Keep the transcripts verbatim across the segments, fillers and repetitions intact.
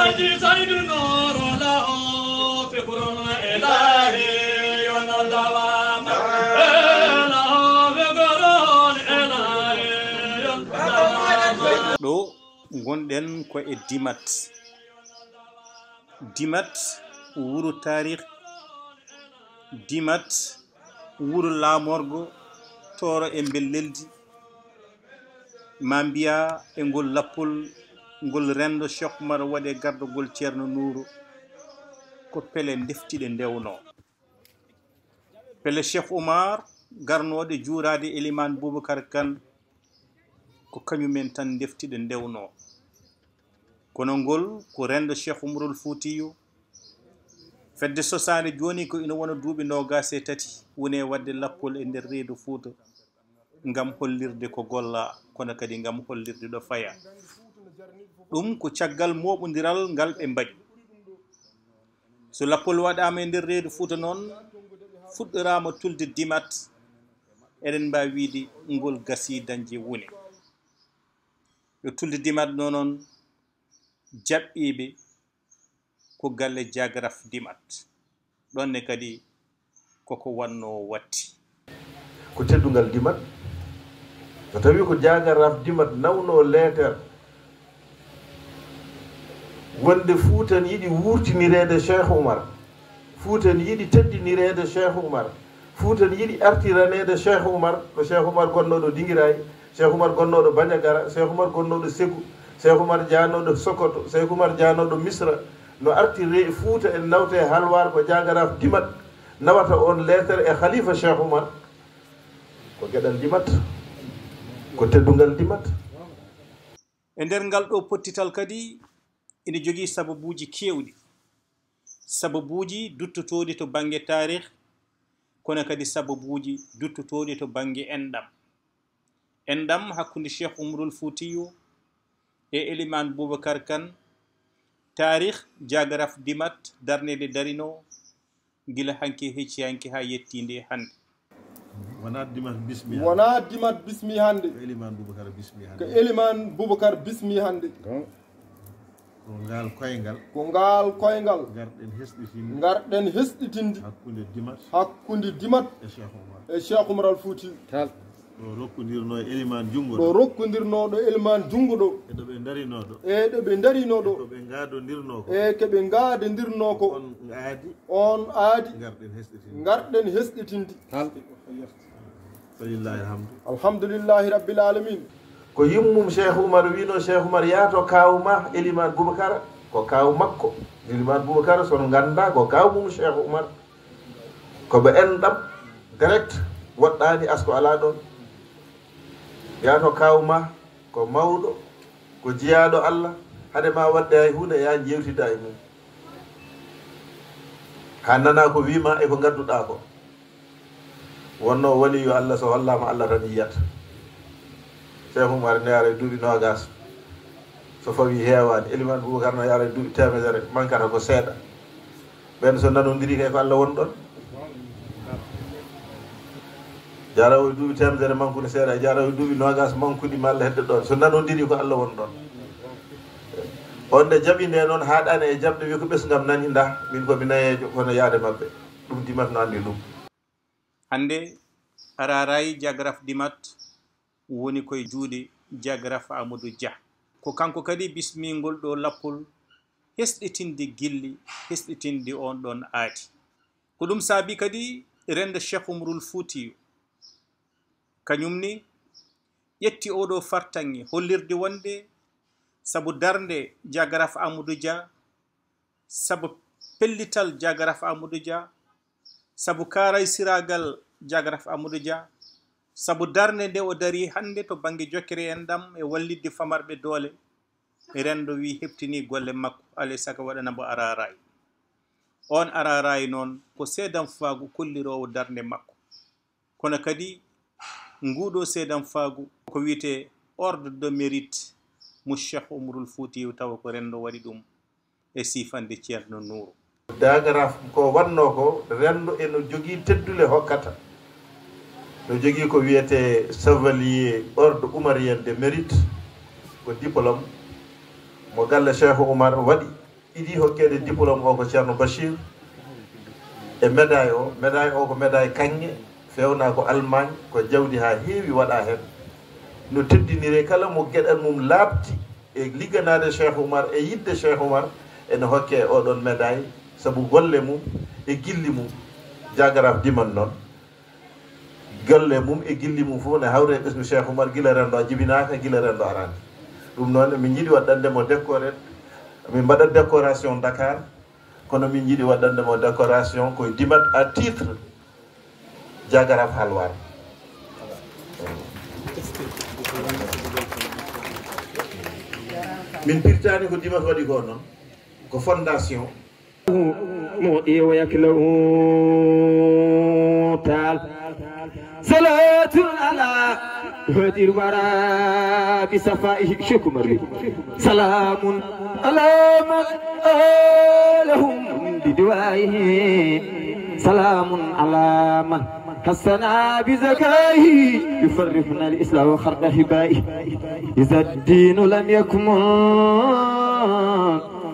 Saydu Nuuru lahu fikrun ilahiyun dawama. Lahu fikrun ilahiyun dawama. Ɗo ngonɗen ko e Dimat. Dimat, wuro taarih. Dimat, wuro laamorgo, tooro e mbelleldi. Ma mbiya e ngol lappol, ngol renndo Cheikh Oumar waɗe gardagol Ceerno Nuuru, ko pele deftiɗe ndewnoo. Pele Cheikh Oumar garnooɗe juuraade Elimaan Boubacar Kane, ko kañum en tan deftiɗe ndewnoo. Kono ngol ko renndo Cheikh Oumarul Foutiyou. Fedde sosaande jooni ko ina wona duuɓi noogaas e tati woni e waɗde lappol e nder reedu Fuuta, ngam hollirde ko gollaa, kono kadi ngam hollirde ɗo fayaa. Ɗum ko caggal mooɓondiral ngal ɓe mbaɗi. So lappol waɗaama e nder reedu Fuuta noon, fuɗɗoraama tulde Dimat, eɗen mbaawi wiyde ngol gasii dañde wune. Yo tulde Dimat noon, jaɓɓiiɓe ko galle Jaagaraf Dimat. Ɗoon ne kadi koko wannoo watti. Ko teddungal Dimat. So tawii ko Jaagaraf Dimat nawnoo leeter wonde Fuuta ne yiɗi wuurtinireede Cheikh Oumar, Fuuta ne yiɗi teddinireede Cheikh Oumar, Fuuta ne yiɗi artiraneede Cheikh Oumar, ɗo Cheikh Oumar gonnoo ɗo Dingiraay, Cheikh Oumar gonnoo ɗo Bandiagara, Cheikh Oumar gonnoo ɗo Ségou, Cheikh Oumar jaanoo ɗo Sokoto, Cheikh Oumar jaanoo ɗo Misra, no artiree e Fuuta, en nawtee Halwaar, ko Jaagaraf Dimat nawata oon leeter e Khalifa Cheikh Oumar. Ko geɗal Dimat, ko teddungal Dimat. E nder ngal ɗo pottital kadi, ina jogii sababuuji keewɗi. Sababuuji duttotooɗi to bannge taarih, kono kadi sababuuji duttotooɗi to bannge enɗam. Enɗam hakkunde Cheikh Oumarul Foutiyou e Elimaan Boubacar Kane, taarih Jaagaraf Dimat darnde nde darinoo, gila hanki hecci hanki haa yettiinde e hannde. Wonaa Dimat bismi hannde. Wonaa Dimat bismi hannde. Ko Elimaan Boubacar bismi hannde. Ko Elimaan Boubacar bismi hannde. Ko ngaal koyngal. Ko ngaal koyngal. Ngarɗen hesɗitinde. Ngarɗen hesɗitinde. Hakkunde Dimat. Hakkunde Dimat. E Cheikh Oumar. E Cheikh Oumar Al Fouti. Tal. Ɗo rokkondirnoo e Elimaan junngo ɗo. Ɗo rokkondirnoo ɗo Elimaan junngo ɗo. E ɗo ɓe ndarinoo ɗo. E ɗo ɓe ndarinoo ɗo. E ko ɓe ngaadondirnoo ko. E ko ɓe ngaadondirnoo ko. On aadi. On aadi. Ngarɗen hesɗitinde. Ngarɗen hesɗitinde. Tal. Falillahi alhamdu. Alhamdulillahi rabbil alamin. Ko yummum Cheikh Oumar wiino, Cheikh Oumar, yaa to kaaw ma Elimaan Boubacar, ko kaaw makko. Elimaan Boubacar, so no nganndaa, ko kaaw mum Cheikh Oumar. Ko ɓe enɗam direct, woɗɗaani asko alaa ɗoon. Yaa to kaaw ma, ko mawɗo, ko jiyaaɗo Allah, hade ma waɗde hay huunde, yaa njeewtidaa e mum. Haa nanaa ko wii ma e ko ngadduɗaa ko. Wonnoo waliyu Allah, so hollaama Allah tan yiyat. Cheikh Oumar ne yaara e duuɓi noogaas. So fawii heewaani, Elimaan Boubacar no yaara e duuɓi teemedere, mankata ko seeɗa. Ɓeen so nanondirii kay ko Allah woni ɗoon. Jaarawo e duuɓi teemedere mankude seeɗa, jaarawo e duuɓi noogaas mankuɗi ma Allah hedde ɗoon. So nanondirii ko Allah woni ɗoon. On nde jaɓi nde noon haaɗaani e jaɓde wi ko ɓesngam nani nda, min ko mi nayeejo kono yaade maɓɓe. Ɗum Dimat no anndi ɗum. Hannde Araaraay Jaagaraf Dimat woni koye juuɗe Jaagaraf Amadou Dia. Ko kanko kadi bismingol ɗo lappol hesɗitinde gilli, hesɗitinde on ɗon aadi. Ko ɗum saabi kadi renndo Cheikh Oumarul Foutiyou. Kañum ni ƴetti oɗo fartaŋŋe hollirde wonde sabu darnde Jaagaraf Amadou Dia, sabu pellital Jaagaraf Amadou Dia, sabu kaaraysiraagal Jaagaraf Amadou Dia, sabu darnde nde o darii hannde to bannge jokkere enɗam e wallitde famarɓe doole, renndo wi heɓtinii golle makko, alay saka waɗana mbo araaraay. Oon araaraay noon ko seedamfaagu kolliroowo darnde makko. Kono kadi nguuɗo seedamfaagu ko wiyetee Ordre de Mérite mo Cheikh Oumarul Foutiyou, tawa ko renndo waɗi ɗum e siifande Ceerno Nuuru. Jaagaraf ko wannoo ko renndo eno jogii teddule hokkata. No jogii ko wiyetee Chevalier Ordre Oumarien de Mérite, ko diplôme mo galle Cheikh Oumar waɗi. Yiɗi hokkeede diplôme o ko Ceerno Bachir e médaille o. Médaille o ko médaille kaŋŋe, feewnaa ko Allemagne, ko jawdi haa heewi waɗaa heen. No teddiniree kala mo geɗal mum laaɓti e ligganaade Cheikh Oumar e yiɗde Cheikh Oumar, ene hokkee oɗon médaille sabu golle mum e gilli mum. Jaagaraaf Dimat noon, golle mum e gilli mum fof ne hawre e ɓesngu Cheikh Oumar, gila renndo a jibinaaka, gila renndo araani. Ɗum noon, min njiɗi waɗande mo décoré, min mbaɗa décoration Dakar, kono min njiɗi waɗande mo décoration koye Dimat à titre jaagaraaf Halwaar. Min pirtaani ko Dimat waɗi ko noon, ko fondation. Moɗi o yakla tal. Salatun ala hadir wara bi safa. Cheikh Oumar wi, salamun ala man alahum bi duwaihi. Salamun ala man hassana bi zakaihi. Yufarrihuna al islam wa kharqa hibai. Iza dinu lam yakmul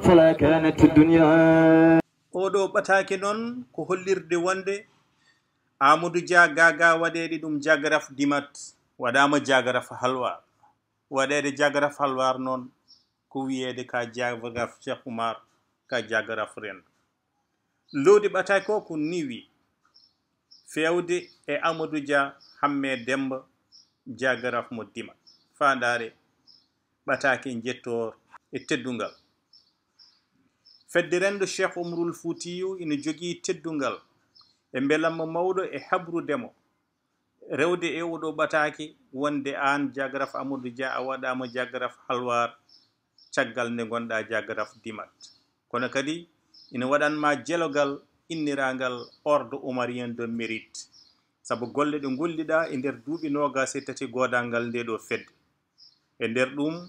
fala kanat dunya. Oɗo ɓataake noon ko hollirde wonde Amadou Dia gaagaa waɗeede ɗum jaagaraaf Dimat, waɗaama jaagaraaf Halwaar. Waɗeede jaagaraaf Halwaar noon ko wiyeede ka jaagaraaf Cheikh Oumar, ka jaagaraaf renndo. Loowdi ɓataake o ko niwi feewde e Amadou Dia Hammee Demmba, jaagaraaf mo Dimat. Faandaare ɓataake njettoor e teddungal. Fedde renndo Cheikh Oumarul Foutiyou ina jogii teddungal e mbelamma mawɗo e habrude mo, rewde e oɗo ɓataake wonde aan jaagaraaf Amadou Dia a waɗaama jaagaraaf Halwaar caggal nde ngonɗaa jaagaraaf Dimat. Kono kadi ina waɗan ma jelogal inniraangal Ordre Oumarien de Mérite, sabu golle ɗe ngolliɗaa e nder duuɓi noogaas e tati goodaagal nde ɗo fedde. E nder ɗum,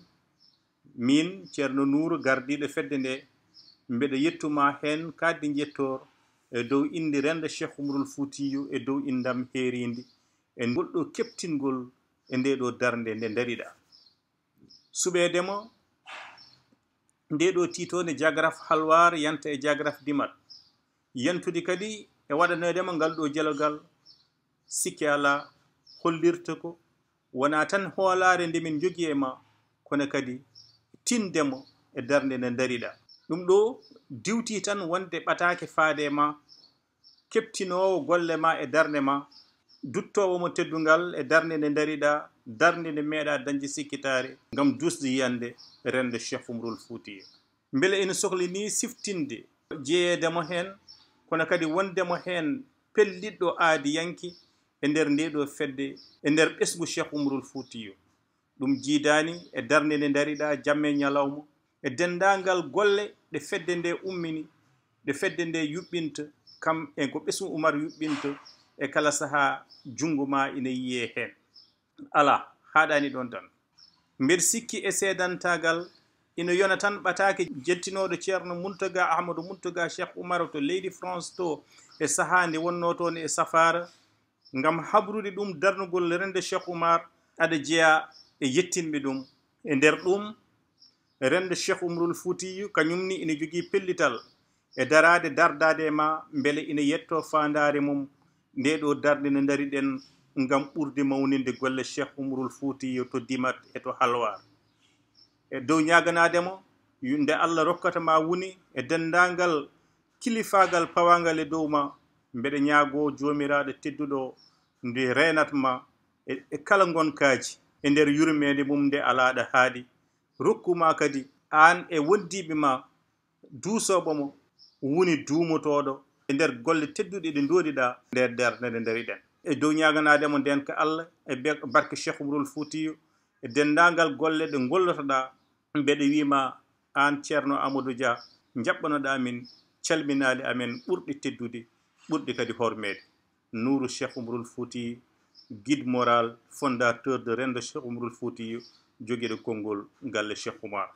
min, Ceerno Nuuru, gardiiɗo fedde nde, mbeɗa yettuma heen kadi njettoor e dow innde renndo Cheikh Oumarul Foutiyou e dow inndam heeriindi e ngol ɗo keɓtingol e nde ɗo darnde nde ndariɗaa. Suɓeede mo nde ɗo tiitoonde jaagaraaf Halwaar yanta e jaagaraaf Dimat. Yantude kadi e waɗaneede mo ngal ɗo jelogal, sikke alaa, hollirta ko wonaa tan hoolaare nde min njogii e ma, kono kadi tinde mo e darnde nde ndariɗaa. Ɗum ɗo diwtii tan wonde ɓataake faade e ma, keɓtinoowo golle ma e darnde ma, duttoowo mo teddungal e darnde nde ndariɗaa, darnde nde meeɗaa dañde sikkitaare ngam duusde yiyannde renndo Cheikh Oumarul Foutiyou. Mbele ina sokli ni siftinde jeyeede mo heen, kono kadi wonde mo heen pelliɗɗo aadiyanke e nder nde ɗo fedde, e nder ɓesngu Cheikh Oumarul Foutiyou. Ɗum jiidaani e darnde nde ndariɗaa jamma e ñalawma, e denndaangal golle ɗe fedde nde ummini, ɗe fedde nde yuɓɓinta, kam e ko ɓesngu Oumar yuɓɓinta, e kala sahaa junngo ma ina yiyee heen. Alaa, haaɗaani ɗoon tan. Mbeɗa sikki e seedantaagal ina yona tan ɓataake jettinooɗo Ceerno Muntaga Ahmadu Muntaga Cheikh Oumar to leydi France to, e sahaa nde wonnoo toon e safaara, ngam habrude ɗum darnugol renndo Cheikh Oumar, aɗa jeyaa e yettinɓe ɗum. E nder ɗum, renndo Cheikh Oumarul Foutiyou kañum ni ina jogii pellital e daraade dardaade e ma, mbele ina yettoo faandaare mum nde ɗo darnde nde ndariɗen ngam ɓurde mawninde golle Cheikh Oumarul Foutiyou to Dimat e to Halwaar. E dow ñaaganaade mo, yu-, nde Allah rokkata ma woni e denndaangal kilifaagal pawaangal e dow ma, mbeɗa ñaagoo Joomiraaɗo tedduɗo nde reenat ma e, e kala ngonkaaji e nder yurmeende mum nde alaa ɗo haaɗi. Rokku ma kadi aan e wondiiɓe ma duusooɓe mo woni duumotooɗo e nder golle tedduɗe ɗe ndooɗiɗaa nder darnde nde ndariɗen. E dow ñaaganaade mo ndeenka Allah e be-, barke Cheikh Oumarul Foutiyou e denndaangal golle ɗe ngollotoɗaa, mbeɗa wiima aan Ceerno Amadou Dia, njaɓɓanoɗaa min calminaali amen ɓurɗi teddude, ɓurɗi kadi hormeede. Nuuru Cheikh Oumarul Fouti, guide moral, fondateur de renndo Cheikh Oumarul Fouti, jogiiɗo konngol galle Cheikh Oumar.